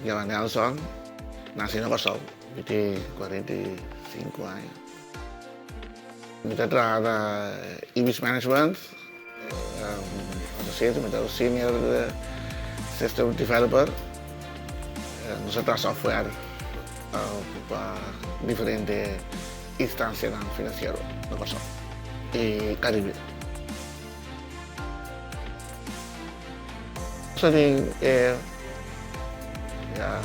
Yama Nelson, nací na Kòrsou, mi tin 45 aña. Mi ta traha na Ibis Management, associate, mi ta un senior system developer. Nos ta traha software pa diferente instancianan financiero na Kòrsou i Caribe. Nos tin e ya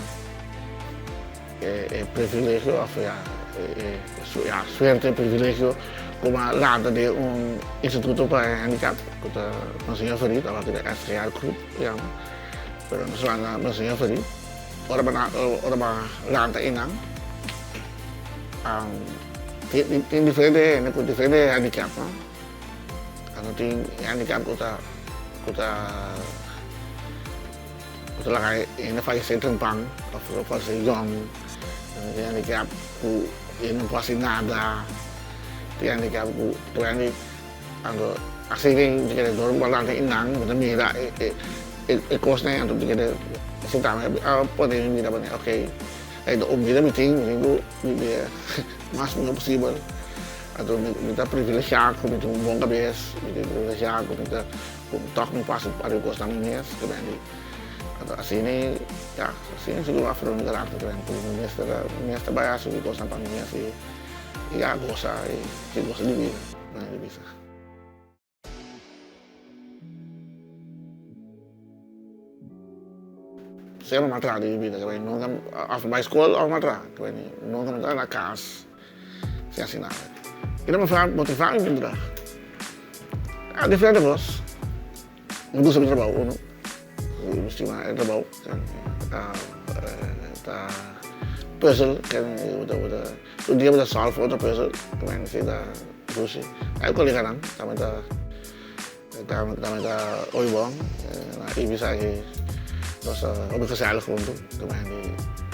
e privilegio of ya e ya suerte privilegio ku a lanta den un instituto pa handicap ku ta Monseñor Ferri tabata tin SGR Groep yama pero nos lanta Monseñor Ferri ora bo ora bo lanta einan tin diferente hende ku diferente handicap no. Anto tin handicap ku ta ku ta ku ta laga hende falesé trempan òf falesé yòn. Tin handicap ku e no por hasi nada. Tin handicap ku tur hende anto asina den di kere dor ku bo lanta einan bo ta mira e e e kosnan anto di kere si tambe a pone mi mira pone okay e ta un bida mi tin mi tin ku bibi mas mihó posibel. Anto mi ta privilegiá ku mi tin un bon kabes, mi ta privilegiá ku mi ta ku tòg mi pasa un par di kosnan mi mes ku bende. Anto asina ya, asina sigur a forma mi karakter ku bende ku mi mes ta mi mes ta bai hasi mi kosnan pa mi mes i ya gosa i gosa di bida, manera di bisa. Semper mi a traha den mi bida, nunka of bai skol of mi a traha, nunka mi ta na kas sin hasi nada. Kiko mi a motivá mi pa traha? Ah, diferente kos. Mi gusta mi trabou, uno, mi stima e trabou, ta pùzel, tur dia bo ta sòlve otro pùzel, ta dushi. E koleganan tambe ta. Tambe ta oy bon na Ibis aki nos ta hopi gezellig huntu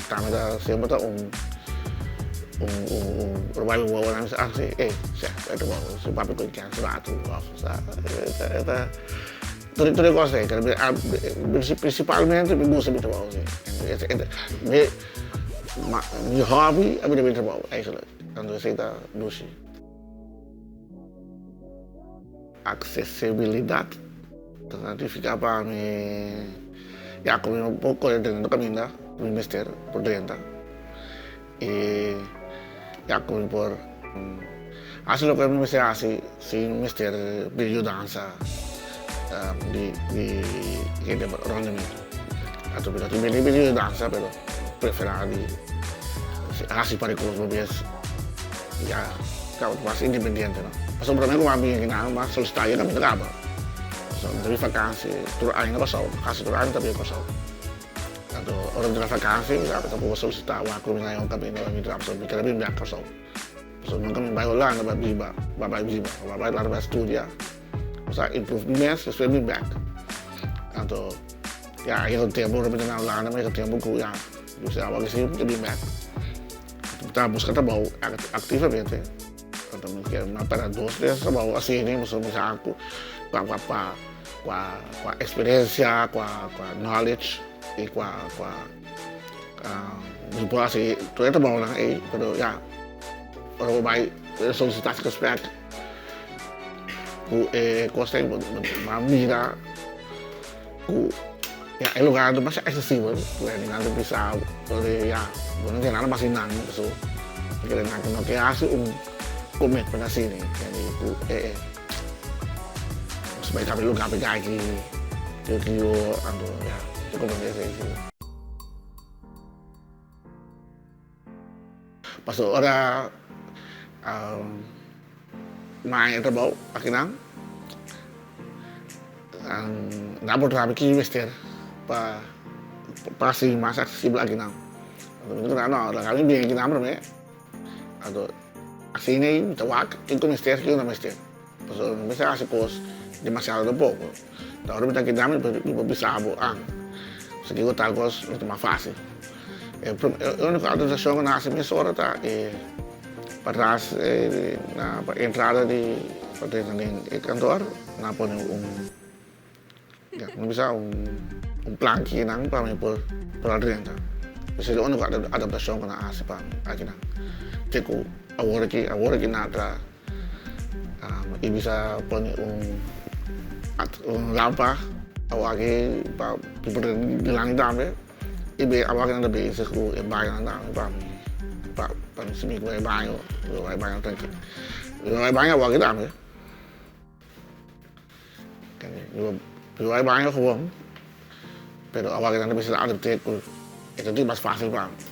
tambe ta semper ta un un un ora bai wowo nan bisa ah si ey sè e ta bon si papia ku kens ratu of sa e ta tur tur e kos ei prinsipalmente mi gusta mi trabou si mi mi hobby a bira mi trabou eigenlijk anto esei ta dushi. Aksesibilidat ta nifiká pa mi ya ku mi no por kore drenta kaminda ku mi mester por drenta i ya ku mi por hasi loke mi mester hasi sin mester pidi yudansa di di hende rònt di mi. Anto mi ta tin mester pidi yudansa pero preferá di hasi par e kos bo mes ya. Tabata mas independiente no. Pasobra prome ku mi a bini akinan mi a solisitá yega mi ta kaba. Pasobra mi ta bin fakansi tur aña na Kòrsou, kasi tur aña mi ta bin Kòrsou. Anto ora mi ta na fakansi mi ta purba solisitá wak ku mi na yon kaminda mi traha pasobra mi kere bin bèk Kòrsou. Pasobra nunka mi bai Holanda pa biba, pa bai biba, mi bai Holanda pa studia, mi sa improve mi mes despues bin bèk. Anto ya yega un tempu ora mi ta na Holanda mi yega tempu ku ya mi bisa awor si mi ta bin bèk. Mi ta buska trabou activamente. Anto mi ke mi a pera dos tres trabou asina pasobra mi sa ku kua kua kua kua experiencia kua kua knowledge i kua kua mi por hasi tur e trabounan ei pero ya ora bo bai solicitatiegesprek ku e kos ei bo a mira Ku ya e lugar ta masha aksesibel ku hende nan ta bisa bo ya bo no tin nada mas di nan paso bo kere nan no ke hasi un commitment asina kende ku e e nos bai kaba e lugar pa e aki kio kio anto ya ta comprende esei si. Paso ora mi a haña trabou akinan nan por traha ki mester pa pa hasi mas aksesibel akinan. Anto mi ta no laga mi bin akinan promé anto asina ei mi ta wak kiko mester kiko no mester. Pasobra mi mester hasi kos demasiado tampoco. Ta ora mi ta akinan mi por bisa bo ah si kiko tal kos lo ta mas fácil. E úniko adaptashon ku nan hasi mesora ta e patras na entrada di pa drenta den e kantor nan a pone un, ya, mi bisa un. un planki nan pa mi por por a drenta. Esei ta e úniko adaptashon ku nan a hasi pa mi akinan. Te ku awor aki, awor aki nan a traha i bisa pone un un lampa awor aki pa mi por drenta dilanti tambe. I be awor aki nan ta bezig ku e bañonan tambe pa mi pa pa mi si mi bai baño, mi bai baño trankil. Mi bai baño awor aki tambe. Mi bai baño gewoon, pero awor aki nan ta bisa adapt'é ku e ta tin mas fásil pa mi.